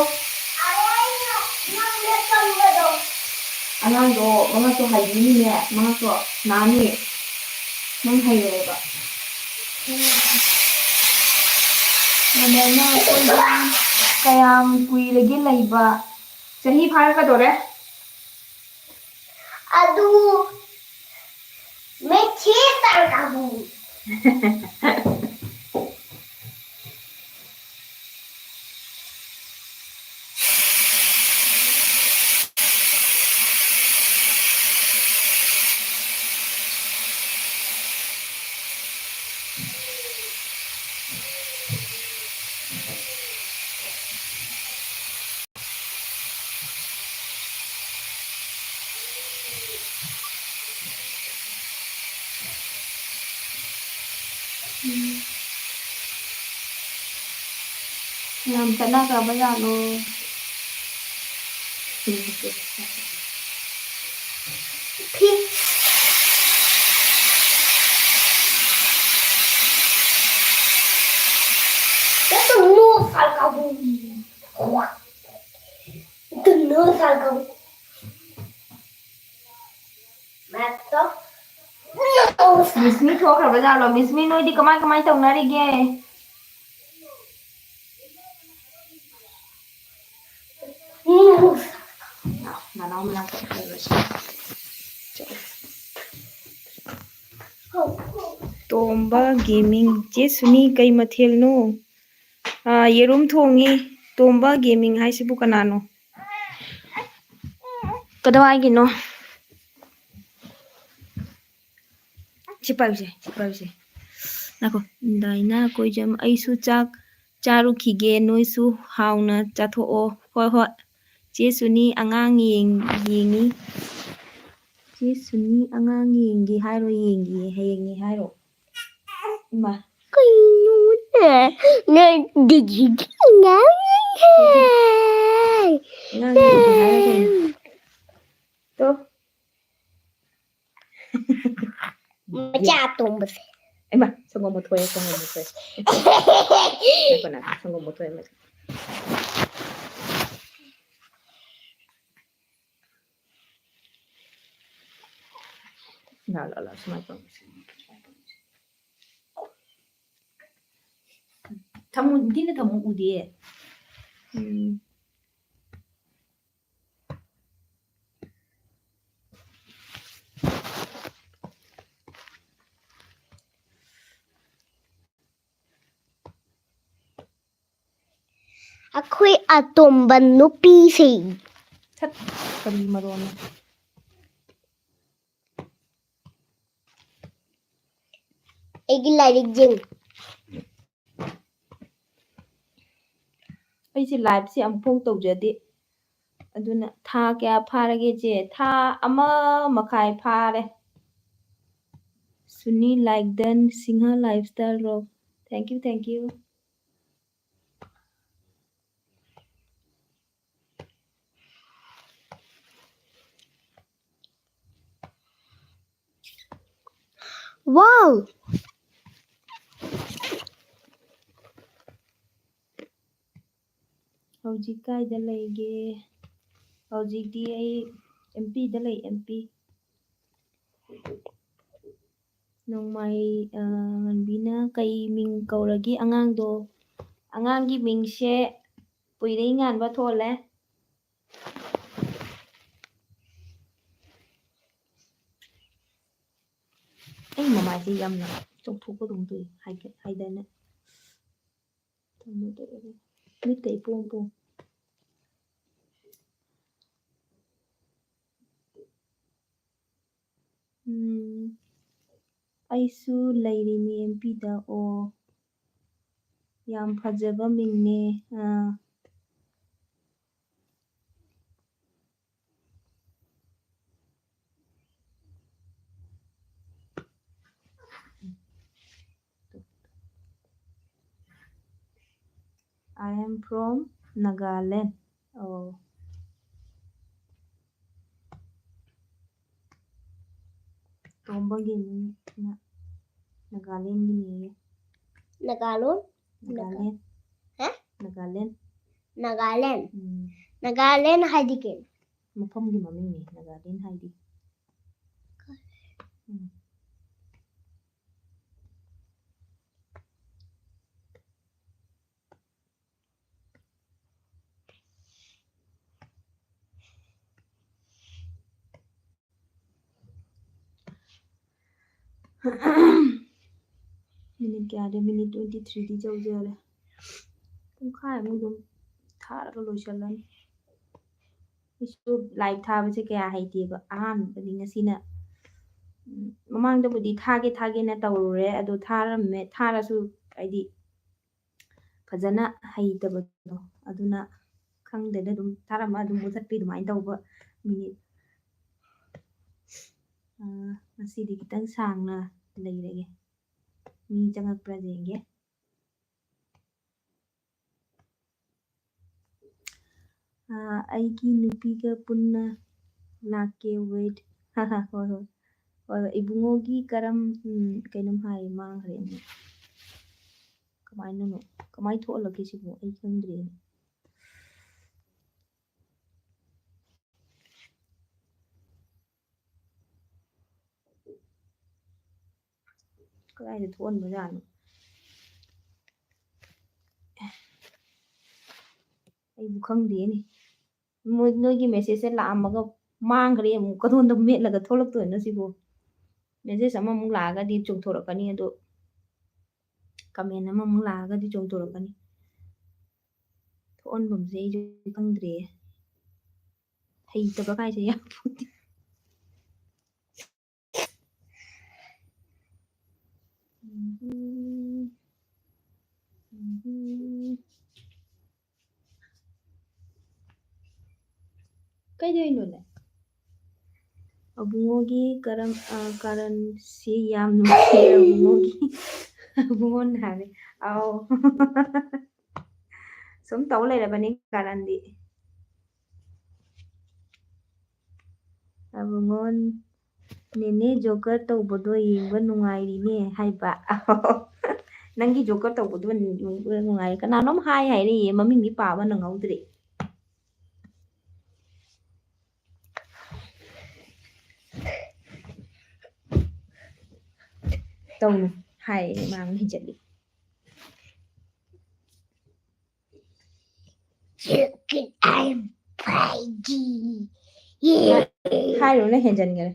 ꯑꯉꯥꯡꯗꯣ ꯃꯉꯛꯇꯣ ꯍꯩꯕꯤꯅꯤꯅꯦ, ꯃꯉꯛꯇꯣ ꯅꯥꯅꯤ꯫ ꯅꯪ ꯍꯩꯔꯣꯏꯕ꯫ ꯀꯌꯥꯝ ꯀꯨꯏꯔꯒꯦ ꯂꯩꯕ? ꯆꯍꯤ ꯐꯥꯔꯛꯀꯗꯧꯔꯦ꯫ ꯑꯗꯨ ꯃꯦꯊꯤ ꯇꯥꯔꯒꯕꯨ꯫ ꯌꯥꯝ ꯆꯠꯅꯈ꯭ꯔꯕ ꯖꯥꯠꯂꯣ? ꯃꯤꯁꯃꯤ ꯊꯣꯛꯈ꯭ꯔꯕ ꯖꯥꯠꯂꯣ? ꯃꯤꯁꯃꯤ, ꯅꯣꯏꯗꯤ ꯀꯃꯥꯏ ꯀꯃꯥꯏ ꯇꯧꯅꯔꯤꯒꯦ? ꯅꯅꯥꯎ ꯃꯅꯥꯛꯇ ꯂꯩꯔꯨꯁꯤ꯫ ꯇꯣꯝꯕ ꯒꯦꯃꯤꯡ꯫ ꯆꯦ ꯁꯨꯅꯤ, ꯀꯩ ꯃꯊꯦꯜꯅꯣ? ꯑꯥ, ꯌꯦꯔꯨꯝ ꯊꯣꯡꯉꯤ꯫ ꯇꯣꯝꯕ ꯒꯦꯃꯤꯡ ꯍꯥꯏꯁꯤꯕꯨ ꯀꯅꯥꯅꯣ? ꯀꯗꯥꯏꯒꯤꯅꯣ? ꯁꯤ ꯄꯥꯏꯌꯨꯁꯦ, ꯁꯤ ꯄꯥꯏꯌꯨꯁꯦ꯫ ꯉꯥꯏꯈꯣ꯫ ꯗꯥꯏꯅꯥ ꯀꯣꯏꯖꯝ, ꯑꯩꯁꯨ ꯆꯥꯛ ꯆꯥꯔꯨꯈꯤꯒꯦ, ꯅꯣꯏꯁꯨ ꯍꯥꯎꯅ ꯆꯥꯊꯣꯛꯑꯣ꯫ ꯍꯣꯏ, ꯍꯣꯏ꯫ ꯆꯦ ꯁꯨꯅꯤ ꯑꯉꯥꯡ ꯌꯦꯡ-, ꯌꯦꯡꯉꯤ꯫ ꯆꯦ ꯁꯨꯅꯤ ꯑꯉꯥꯡ ꯌꯦꯡꯒꯦ ꯍꯥꯏꯔꯣ, ꯌꯦꯡꯒꯦ ꯍꯌꯦꯡꯅꯤ ꯍꯥꯏꯔꯣ? ꯏꯃꯥ꯫ ꯀꯩꯅꯣꯅꯦ? ꯅꯪ ꯗꯤꯗꯤꯒꯤ ꯑꯉꯥꯡ ꯌꯦꯡꯒꯦ꯫ ꯑꯉꯥꯡ ꯌꯦꯡꯒꯦ ꯍꯥꯏꯔꯣ ꯀꯩꯅꯣ? ꯇꯣ꯫ ꯃꯆꯥ ꯑꯇꯣꯝꯕꯁꯦ꯫ ꯏꯃꯥ, ꯁꯪꯒꯣꯝ ꯃꯨꯊꯣꯛꯑꯦ, ꯁꯪꯒꯣꯝ ꯃꯨꯊꯣꯛꯑꯦ꯫ ꯉꯥꯏꯈꯣ, ꯉꯥꯏꯈꯣ, ꯁꯪꯒꯣꯝ ꯃꯨꯊꯣꯛꯑꯦ, ꯃꯆꯥ꯫ ꯂꯥ, ꯂꯥ, ꯂꯥ, ꯁꯨꯃꯥꯏꯅ ꯇꯧꯔꯁꯤ꯫ ꯊꯝꯃꯨ, ꯏꯟꯊꯤꯅ ꯊꯝꯃꯨ, ꯎꯗꯦ꯫ ꯎꯝ꯫ ꯑꯩꯈꯣꯏ ꯑꯇꯣꯝꯕ ꯅꯨꯄꯤꯁꯤꯡ꯫ ꯊꯠ, ꯀꯔꯤ ꯃꯔꯣꯟꯅꯣ? ꯑꯩꯒꯤ ꯂꯥꯏꯔꯤꯛ ꯌꯦꯡꯉꯨ꯫ ꯑꯩꯁꯦ liveꯁꯦ ꯑꯃꯨꯛꯐꯥꯎ ꯇꯧꯖꯗꯦ꯫ ꯑꯗꯨꯅ ꯊꯥ ꯀꯌꯥ ꯐꯥꯔꯒꯦ, ꯏꯆꯦ? ꯊꯥ ꯑꯃ ꯃꯈꯥꯏ ꯐꯥꯔꯦ꯫ ꯁꯨꯅꯤ ꯂꯥꯏꯛꯗꯟ, ꯁꯤꯡꯍ lifestyle ꯔꯣ? Thank you, thank you. Wow! ꯍꯧꯖꯤꯛ ꯀꯥꯏꯗ ꯂꯩꯒꯦ? ꯍꯧꯖꯤꯛꯇꯤ ꯑꯩ ꯑꯦꯝ ꯄꯤꯗ ꯂꯩ, ꯑꯦꯝ ꯄꯤ꯫ ꯅꯣꯡꯃꯥꯏ, ꯑ, ꯉꯟꯕꯤꯅ ꯀꯩ ꯃꯤꯡ ꯀꯧꯔꯒꯦ ꯑꯉꯥꯡꯗꯣ? ꯑꯉꯥꯡꯒꯤ ꯃꯤꯡꯁꯦ ꯄꯨꯏꯔꯩꯉꯥꯟꯕ ꯊꯣꯜꯂꯦ꯫ ꯑꯩ ꯃꯃꯥꯏꯁꯦ ꯌꯥꯝꯅ ꯆꯥꯎꯊꯣꯛꯄꯗꯧꯅ ꯇꯧꯏ, ꯍꯥꯏꯒ-, ꯍꯥꯏꯗꯥꯏꯅꯦ? ꯃꯤꯠꯇ ꯏꯄꯣꯝ ꯄꯣꯝ꯫ ꯎꯝ, ꯑꯩꯁꯨ ꯂꯩꯔꯤꯅꯤ ꯑꯦꯝ ꯄꯤꯗ꯫ ꯑꯣ, ꯌꯥꯝ ꯐꯖꯕ ꯃꯤꯡꯅꯦ꯫ ꯑꯥ꯫ I am from Nagaland. ꯑꯣ꯫ ꯇꯣꯝꯕꯒꯤ ꯃꯤꯡꯅ ꯅꯥꯒꯥꯂꯦꯟꯒꯤꯅꯦꯌꯦ꯫ ꯅꯥꯒꯥꯂꯣꯟ? ꯅꯥꯒꯥꯂꯦꯟ꯫ ꯍꯥ? ꯅꯥꯒꯥꯂꯦꯟ꯫ ꯅꯥꯒꯥꯂꯦꯟ? ꯎꯝ꯫ ꯅꯥꯒꯥꯂꯦꯟ ꯍꯥꯏꯗꯤ ꯀꯩꯅꯣ? ꯃꯐꯝꯒꯤ ꯃꯃꯤꯡꯅꯦ ꯅꯥꯒꯥꯂꯦꯟ ꯍꯥꯏꯗꯤ꯫ ꯎꯝ꯫ ꯃꯤꯅꯤꯠ ꯀꯌꯥꯗ? Minute twenty threeꯗꯤ ꯌꯧꯖꯔꯦ꯫ ꯄꯨꯡꯈꯥꯏꯃꯨꯛ ꯑꯗꯨꯝ ꯊꯥꯔꯒ ꯂꯣꯏꯁꯤꯜꯂꯅꯤ꯫ ꯑꯩꯁꯨ live ꯊꯥꯕꯁꯦ ꯀꯌꯥ ꯍꯩꯇꯦꯕ, ꯑꯍꯥꯟꯕꯅꯤ ꯉꯁꯤꯅ꯫ ꯎꯝ, ꯃꯃꯥꯡꯗꯕꯨꯗꯤ ꯊꯥꯒꯦ ꯊꯥꯒꯦꯅ ꯇꯧꯔꯨꯔꯦ, ꯑꯗꯣ ꯊꯥꯔꯝꯃꯦ꯫ ꯊꯥꯔꯁꯨ ꯍꯥꯏꯗꯤ ꯐꯖꯅ ꯍꯩꯇꯕꯗꯣ, ꯑꯗꯨꯅ ꯈꯪꯗꯦꯗ, ꯑꯗꯨꯝ ꯊꯥꯔꯝꯃ ꯑꯗꯨꯝ ꯃꯨꯊꯠꯄꯤ ꯑꯗꯨꯃꯥꯏꯅ ꯇꯧꯕ ꯃꯤꯅꯤꯠ꯫ ꯑ, ꯉꯁꯤꯗꯤ ꯈꯤꯇꯪ ꯁꯥꯡꯅ ꯂꯩꯔꯒꯦ꯫ ꯃꯤ ꯆꯪꯉꯛꯄ꯭ꯔꯥ ꯌꯦꯡꯒꯦ꯫ ꯑ, ꯑꯩꯒꯤ ꯅꯨꯄꯤꯒ ꯄꯨꯟꯅ ꯂꯥꯛꯀꯦ, wait꯫ ꯍꯣꯏ, ꯍꯣꯏ꯫ ꯍꯣꯏ, ꯍꯣꯏ꯫ ꯏꯕꯨꯡꯉꯣꯒꯤ ꯀꯔꯝ, ꯎꯝ, ꯀꯩꯅꯣꯝ ꯍꯥꯏ, ꯃꯥꯡꯈ꯭ꯔꯦ ꯑꯃꯨꯛ꯫ ꯀꯃꯥꯏꯅꯅꯣ? ꯀꯃꯥꯏ ꯊꯣꯛꯍꯜꯂꯛꯀꯦ ꯁꯤꯕꯨ? ꯑꯩ ꯈꯪꯗ꯭ꯔꯦꯅꯦ꯫ ꯀꯗꯥꯏꯗ ꯊꯣꯛꯍꯟꯕꯖꯥꯠꯅꯣ? ꯑꯩꯕꯨ ꯈꯪꯗꯦꯅꯦ꯫ ꯃꯣꯏ, ꯅꯣꯏꯒꯤ messageꯁꯦ ꯂꯥꯛꯑꯝꯃꯒ ꯃꯥꯡꯈ꯭ꯔꯦ, ꯑꯃꯨꯛ ꯀꯗꯣꯝꯗ ꯃꯦꯠꯂꯒ ꯊꯣꯛꯂꯛꯇꯣꯏꯅꯣ ꯁꯤꯕꯨ? Message ꯑꯃꯃꯨꯛ ꯂꯥꯛꯑꯒꯗꯤ ꯆꯣꯡꯊꯣꯔꯛꯀꯅꯤ, ꯑꯗꯣ comment ꯑꯃꯃꯨꯛ ꯂꯥꯛꯑꯒꯗꯤ ꯆꯣꯡꯊꯣꯔꯛꯀꯅꯤ꯫ ꯊꯣꯛꯍꯟꯐꯝꯁꯦ ꯑꯩꯁꯨ ꯈꯪꯗ꯭ꯔꯦ꯫ ꯍꯩꯇꯕ ꯀꯥꯏꯁꯦ ꯌꯥꯝ ꯄꯣꯟꯇꯦ꯫ ꯀꯩꯗꯧꯔꯤꯅꯣꯅꯦ? ꯑꯕꯨꯡꯉꯣꯒꯤ ꯀꯔꯝ-, ꯑ, ꯀꯔꯟꯁꯤ ꯌꯥꯝ ꯅꯨꯡꯁꯤ ꯑꯕꯨꯡꯉꯣꯒꯤ꯫ ꯑꯕꯨꯡꯉꯣꯅ ꯍꯥꯏꯔꯦ꯫ ꯑꯥꯎ꯫ ꯁꯨꯝ ꯇꯧ ꯂꯩꯔꯕꯅꯤ ꯀꯔꯟꯗꯤ꯫ ꯑꯕꯨꯡꯉꯣ, "ꯅꯦꯅꯦ ꯖꯣꯀꯔ ꯇꯧꯕꯗꯣ ꯌꯦꯡꯕ ꯅꯨꯡꯉꯥꯏꯔꯤꯅꯦ" ꯍꯥꯏꯕ꯫ ꯅꯪꯒꯤ ꯖꯣꯀꯔ ꯇꯧꯕꯗꯣ ꯅꯨꯡꯉꯥꯏꯔꯦ꯫ ꯀꯅꯥꯅꯣꯝ ꯍꯥꯏ ꯍꯥꯏꯔꯤꯌꯦ, ꯃꯃꯤꯡꯗꯤ ꯄꯥꯕ ꯅꯪꯍꯧꯗ꯭ꯔꯦ꯫ ꯇꯧꯅꯨ ꯍꯥꯏ, ꯃꯥ ꯑꯃꯨꯛ ꯍꯦꯟꯖꯜꯂꯤ꯫ ꯍꯥꯏꯔꯨꯅ ꯍꯦꯟꯖꯟꯈꯔꯦ꯫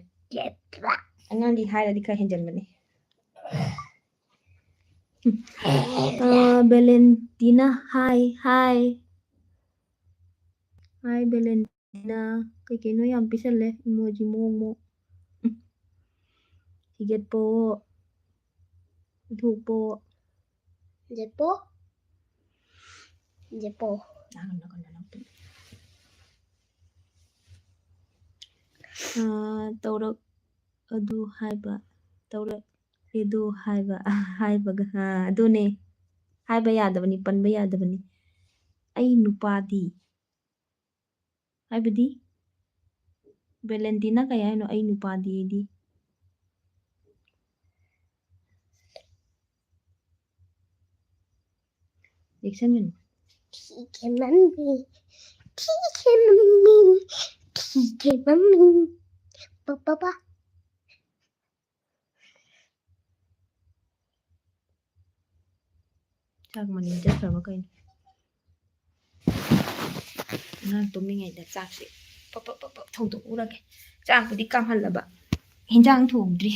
ꯑꯉꯥꯡꯗꯤ ꯍꯥꯏꯔꯗꯤ ꯈꯔ ꯍꯦꯟꯖꯟꯕꯅꯦ꯫ ꯑ, ꯕꯦꯂꯦꯟꯇꯤꯅꯥ, ꯍꯥꯏ, ꯍꯥꯏ꯫ ꯍꯥꯏ, ꯕꯦꯂꯦꯟꯇꯤꯅꯥ꯫ ꯀꯩ ꯀꯩꯅꯣ ꯌꯥꯝ ꯄꯤꯁꯜꯂꯦ, emoji ꯃꯑꯣꯡ ꯃꯑꯣꯡ꯫ ꯍꯤꯒꯠꯄꯣ꯫ ꯏꯊꯣꯛꯄꯣ꯫ ꯍꯤꯒꯠꯄꯣ꯫ ꯍꯤꯒꯠꯄꯣ꯫ ꯑ, ꯇꯧꯔꯛ ꯑꯗꯨ ꯍꯥꯏꯕ, ꯇꯧꯔꯛ ꯑꯦꯗꯨ ꯍꯥꯏꯕ, ꯍꯥꯏꯕꯒ, ꯑ, ꯑꯗꯨꯅꯦ꯫ ꯍꯥꯏꯕ ꯌꯥꯗꯕꯅꯤ, ꯄꯟꯕ ꯌꯥꯗꯕꯅꯤ꯫ ꯑꯩ ꯅꯨꯄꯥꯗꯤ꯫ ꯍꯥꯏꯕꯗꯤ? ꯕꯦꯂꯦꯟꯇꯤꯅꯥ ꯀꯩ ꯍꯥꯏꯅꯣ? "ꯑꯩ ꯅꯨꯄꯥꯗꯤ" ꯑꯩꯗꯤ? ꯌꯦꯛꯁꯟꯒꯅꯨ꯫ ठीक है मम्मी, ठीक है मम्मी, ठीक है मम्मी। पापा, पापा। ꯆꯥꯛ ꯃꯅꯤꯟ ꯆꯠꯈ꯭ꯔꯕ ꯀꯩꯅꯣ? ꯑꯉꯥꯡ ꯇꯨꯝꯃꯤꯉꯩꯗ ꯆꯥꯛꯁꯦ ꯄꯞ ꯄꯞ ꯄꯞ ꯄꯞ ꯊꯣꯡꯗꯣꯛꯎꯔꯒꯦ꯫ ꯆꯥꯛꯄꯨꯗꯤ ꯀꯥꯝꯍꯜꯂꯕ, ꯍꯤꯟꯖꯥꯡ ꯊꯣꯡꯗ꯭ꯔꯤ꯫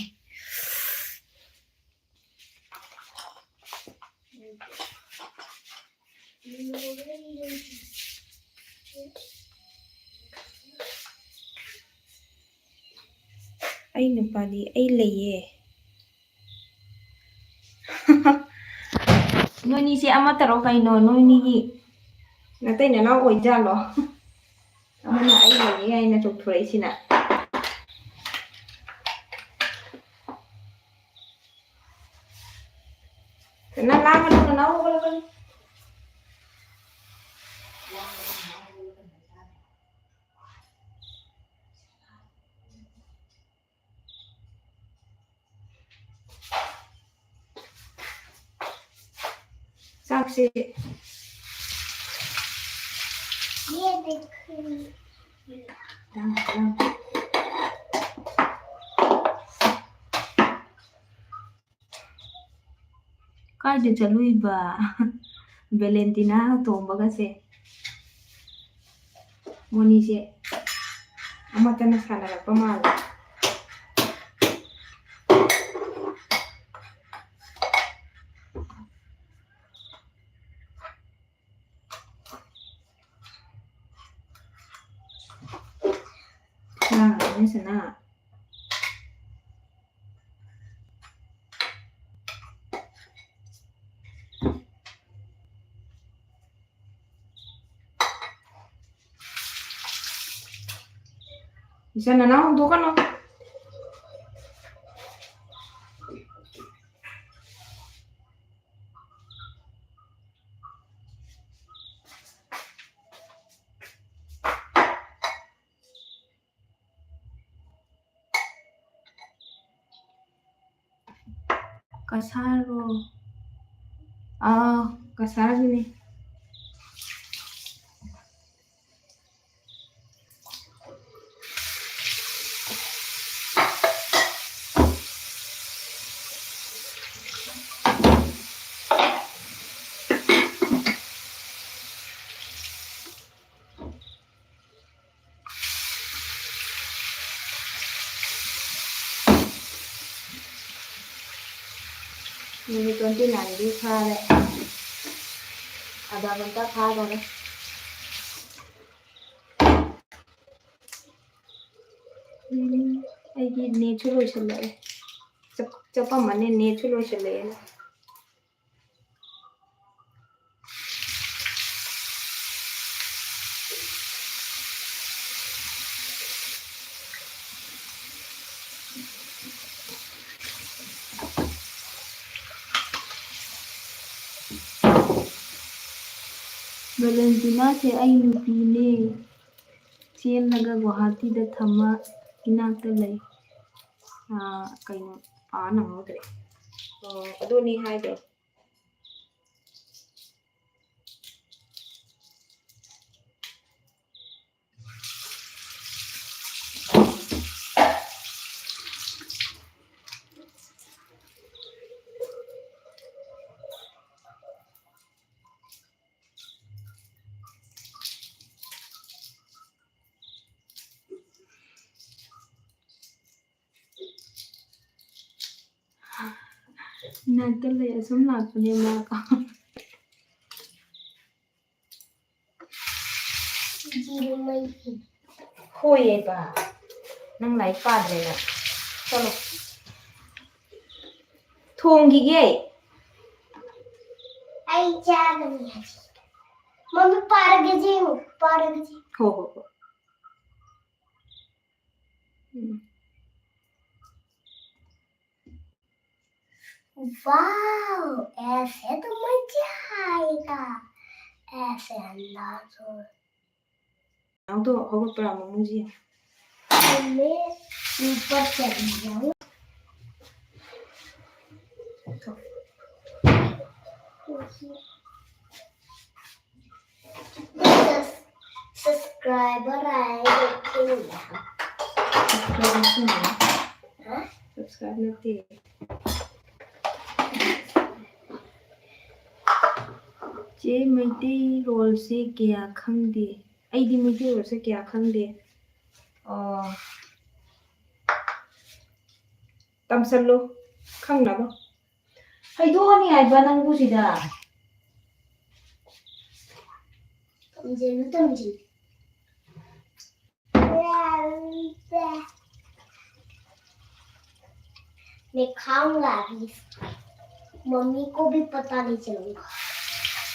ꯑꯩ ꯅꯨꯄꯥꯗꯤ ꯑꯩ ꯂꯩꯌꯦ꯫ ꯅꯣꯏꯅꯤꯁꯦ ꯑꯃꯠꯇꯔꯣ ꯀꯩꯅꯣ? ꯅꯣꯏꯅꯤꯒꯤ ꯅꯇꯩ ꯅꯅꯥꯎ ꯑꯣꯏꯖꯥꯠꯂꯣ? ꯑꯃꯅ ꯑꯩ ꯂꯩꯌꯦ ꯍꯥꯏꯅ ꯆꯣꯡꯊꯣꯔꯛꯏꯁꯤꯅ꯫ ꯅꯪ ꯂꯥꯡꯒꯅꯨ, ꯅꯅꯥꯎ ꯍꯧꯒꯠꯂꯛꯀꯅꯤ꯫ ꯆꯥꯛꯁꯦ꯫ ꯀꯥꯏꯗ ꯆꯠꯂꯨꯏꯕ? ꯚꯦꯂꯦꯟꯇꯤꯅꯥ ꯇꯣꯝꯕꯒꯁꯦ ꯃꯣꯅꯤꯁꯦ ꯑꯃꯠꯇꯅ ꯁꯥꯟꯅꯔꯛꯄ ꯃꯥꯜꯂꯦ꯫ ꯂꯥꯡꯉꯛꯑꯦꯅꯦ ꯁꯅꯥ꯫ ꯏꯆꯟ ꯅꯅꯥꯎ ꯍꯧꯗꯣꯛꯀꯅꯨ꯫ ꯀꯁꯥꯔꯣ? ꯑꯥ, ꯀꯁꯥꯔꯒꯤꯅꯤ꯫ ꯃꯤꯅꯤꯠ ꯇ꯭ꯋꯦꯟꯇꯤ ꯅꯥꯏꯟꯗꯤ ꯐꯥꯔꯦ꯫ ꯑꯥꯙꯥ ꯘꯟꯇꯥ ꯐꯥꯗꯧꯔꯦ꯫ ꯎꯝ, ꯑꯩꯒꯤ ꯅꯦꯠꯁꯨ ꯂꯣꯏꯁꯤꯜꯂꯛꯑꯦ꯫ ꯆꯞ-, ꯆꯞꯄꯝꯃꯅꯤ, ꯅꯦꯠꯁꯨ ꯂꯣꯏꯁꯤꯜꯂꯛꯑꯦꯅ꯫ ꯚꯦꯂꯦꯟꯇꯤꯅꯥꯁꯦ ꯑꯩ ꯅꯨꯄꯤꯅꯦ꯫ ꯆꯦꯜꯂꯒ ꯒꯨꯋꯥꯍꯥꯇꯤꯗ ꯊꯝꯃ ꯏꯅꯥꯛꯇ ꯂꯩ꯫ ꯑꯥ, ꯀꯩꯅꯣ, ꯑꯥ, ꯅꯪꯍꯧꯗ꯭ꯔꯦ꯫ ꯑꯣ, ꯑꯗꯨꯅꯤ ꯍꯥꯏꯗꯣ꯫ ꯏꯅꯥꯛꯇ ꯂꯩ, ꯑꯁꯨꯝ ꯂꯥꯛꯄꯅꯦ ꯃꯥ꯫ ꯍꯣꯏꯌꯦꯕ, ꯅꯪ ꯂꯥꯏꯔꯤꯛ ꯄꯥꯗ꯭ꯔꯦꯅ꯫ ꯆꯠꯂꯣ꯫ ꯊꯣꯡꯈꯤꯒꯦ꯫ ꯑꯩ ꯆꯥꯒꯅꯤ ꯍꯧꯖꯤꯛ꯫ ꯃꯃꯤ ꯄꯥꯔꯒꯦ ꯌꯦꯡꯉꯨ, ꯄꯥꯔꯒꯦ ꯌꯦꯡꯉꯨ꯫ ꯍꯣ, ꯍꯣ, ꯍꯣ꯫ ꯎꯝ꯫ वाओ, ऐसे तो मजा आएगा। ऐसे अंदाज हो। ꯅꯪꯗꯣ ꯍꯧꯒꯠꯄ꯭ꯔꯥ? ꯃꯃꯨꯁꯤ ꯌꯦꯡꯉꯣ꯫ मैं ऊपर चली जाऊँ। सब्सक्राइबर आए देखेंगे हम। सब्सक्राइबर क्यों नहीं? हाँ? सब्सक्राइब नहीं होती है। ꯆꯦ, ꯃꯩꯇꯩꯔꯣꯜꯁꯦ ꯀꯌꯥ ꯈꯪꯗꯦ꯫ ꯑꯩꯗꯤ ꯃꯩꯇꯩꯔꯣꯜꯁꯦ ꯀꯌꯥ ꯈꯪꯗꯦ꯫ ꯑꯣ꯫ ꯇꯝꯁꯜꯂꯨ, ꯈꯪꯅꯕ꯫ ꯍꯩꯗꯣꯛꯑꯅꯤ ꯍꯥꯏꯕ ꯅꯪꯕꯨ ꯁꯤꯗ꯫ ꯇꯝꯁꯤꯜꯂꯨ, ꯇꯝꯁꯤꯜꯂꯨ꯫ मैं खाऊंगा अभी इसको। मम्मी को भी पता नहीं चलूंगा,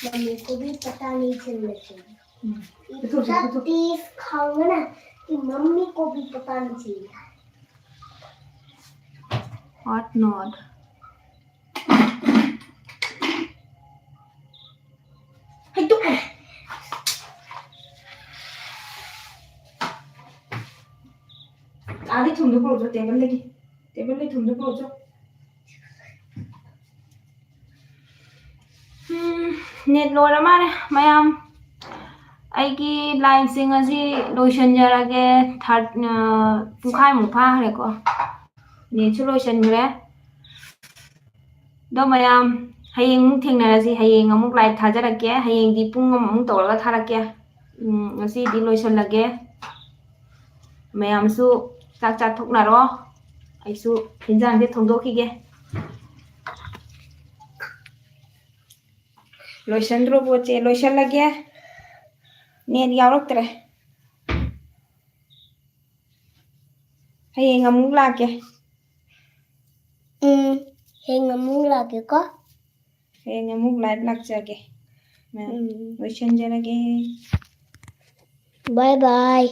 मम्मी को भी पता नहीं चलना चाहिए। हम्म। इतना तेज खाऊंगा ना कि मम्मी को भी पता नहीं चलेगा। What not? ꯍꯩꯗꯣꯛꯑꯦ꯫ ꯑꯥꯗꯩ ꯊꯨꯝꯗꯣ ꯄꯨꯔꯛꯑꯣ, ꯇꯦꯕꯜꯗꯒꯤ꯫ ꯇꯦꯕꯜꯗꯒꯤ ꯊꯨꯝꯗꯣ ꯄꯨꯔꯛꯑꯣ꯫ ꯎꯝ, ꯅꯦꯠ ꯂꯣꯏꯔ ꯃꯥꯜꯂꯦ, ꯃꯌꯥꯝ꯫ ꯑꯩꯒꯤ ꯂꯥꯏꯐꯁꯦ ꯉꯁꯤ ꯂꯣꯏꯁꯤꯟꯖꯔꯒꯦ꯫ ꯊꯥꯔꯠ, ꯑ, ꯄꯨꯡꯈꯥꯏꯃꯨꯛ ꯐꯥꯈ꯭ꯔꯦꯀꯣ꯫ ꯅꯦꯠꯁꯨ ꯂꯣꯏꯁꯤꯟꯈ꯭ꯔꯦ꯫ ꯑꯗꯣ ꯃꯌꯥꯝ, ꯍꯌꯦꯡ ꯑꯃꯨꯛ ꯊꯦꯡꯅꯔꯁꯤ꯫ ꯍꯌꯦꯡ ꯑꯃꯨꯛ ꯂꯥꯏꯚ ꯊꯥꯖꯔꯛꯀꯦ꯫ ꯍꯌꯦꯡꯗꯤ ꯄꯨꯡ ꯑꯃꯃꯨꯛ ꯇꯧꯔꯒ ꯊꯥꯔꯛꯀꯦ꯫ ꯎꯝ, ꯉꯁꯤꯗꯤ ꯂꯣꯏꯁꯤꯜꯂꯒꯦ꯫ ꯃꯌꯥꯝꯁꯨ ꯆꯥꯛ ꯆꯥꯊꯣꯛꯅꯔꯣ꯫ ꯑꯩꯁꯨ ꯍꯤꯟꯖꯥꯡꯁꯦ ꯊꯣꯡꯗꯣꯛꯈꯤꯒꯦ꯫ ꯂꯣꯏꯁꯟꯗ꯭ꯔꯣ ꯄꯣꯠꯁꯦ? ꯂꯣꯏꯁꯜꯂꯒꯦ꯫ ꯅꯦꯠ ꯌꯥꯎꯔꯛꯇ꯭ꯔꯦ꯫ ꯍꯌꯦꯡ ꯑꯃꯨꯛ ꯂꯥꯛꯀꯦ꯫ ꯎꯝ, ꯍꯌꯦꯡ ꯑꯃꯨꯛ ꯂꯥꯛꯀꯦꯀꯣ꯫ ꯍꯌꯦꯡ ꯑꯃꯨꯛ ꯂꯥꯏꯚ ꯂꯥꯛꯆꯒꯦ꯫ ꯎꯝ꯫ ꯂꯣꯏꯁꯟꯖꯔꯒꯦ꯫ ꯕꯥꯏ ꯕꯥꯏ꯫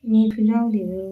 ꯅꯦꯠꯁꯨ ꯌꯥꯎꯗꯦꯕ꯫